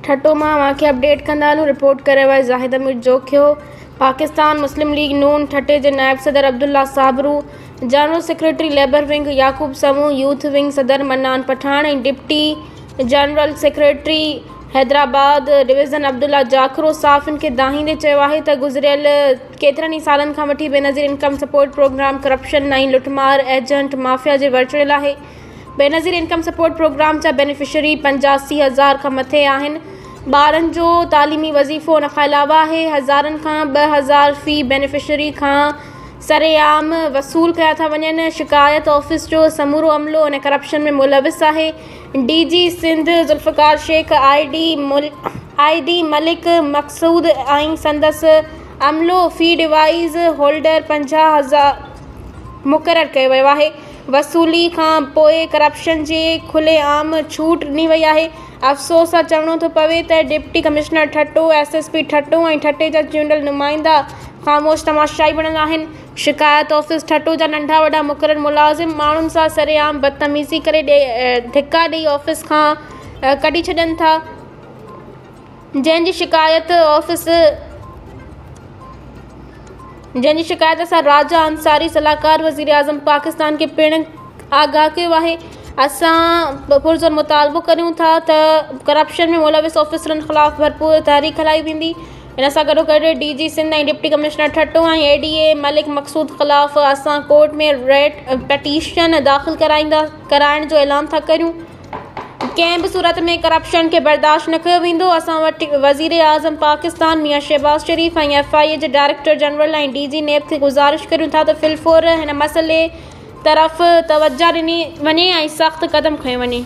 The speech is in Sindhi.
ٺٽو مان اوهان کي اپڊيٽ ڪندا هلون رپورٽ ڪري رهيو آهي زاهد امير جوکيو پاڪستان مسلم ليگ نون ٺٽي جي نائب صدر Abdullah Sabro, general secretary labour wing Yaqoob Samoon, youth wing صدر Mannan Pathan ۽ deputy general secretary Hyderabad division Abdullah Jakhro صحافين کي دانهيندي چيو آهي ته گذريل ڪيترن ئي سالن کان وٺي Benazir income support programme corruption ۽ لٽمار ايجنٽ مافيا جي ور چڙهيل آهي. بينظير انڪم سپورٽ پروگرام جا بينيفشري 85 هزار کان مٿي آهن، ٻارن جو تعليمي وظيفو ان کان علاوه آهي، هزارن کان 2000 في بينيفشري کان سرعام وصول ڪيا ٿا وڃن، شڪايت آفيس جو سمورو عملو ان ڪرپشن ۾ ملوث آهي، D G Sindh Zulfiqar Shaikh, I D Malik Maqsood ۽ سندس عملو في ڊوائيس هولڊر 50 هزار مقرر ڪيو ويو آهي. وصولي کان پوء ڪرپشن جي کلي عام ڇوٽ ڏني وئي آهي. افسوس سان چوڻو ٿو پوي ته deputy commissioner Thatta, S S P Thatta ۽ ٺٽي جا چونڊيل نمائندا خاموش تماشائي بڻيل آهن. شڪايت آفيس ٺٽو جا ننڍا وڏا مقرر ملازم ماڻهن سان سرعام بدتميزي ڪري ڌڪا ڏئي آفيس کان ڪڍي ڇڏين ٿا. جنهن جي شڪايت آفيس جنهن جي شڪايت اسان راجا انصاري صلاحڪار وزيراعظم پاڪستان کي پڻ آگاهه ڪيو آهي اسان پرزور مطالبو ڪريون ٿا ته ڪرپشن ۾ ملوث آفيسرن خلاف ڀرپور تحريڪ هلائي ويندي ان سان گڏو گڏ D G Sindh ۽ deputy commissioner Thatta ۽ A D A Malik Maqsood خلاف اسان ڪورٽ ۾ ريٽ پٽيشن داخل ڪرائيندا ڪرائڻ جو اعلان ٿا ڪريون ڪنهن به صورت ۾ ڪرپشن کي برداشت نه ڪيو ويندو، اسان وٽ وزيراعظم Pakistan Mian Shehbaz Sharif ۽ F I A جي ڊائريڪٽر جنرل ۽ ڊي جي نيب کي گذارش ڪريون ٿا ته في الفور هن مسئلي طرف توجهه ڏني وڃي ۽ سخت قدم کنيو وڃي.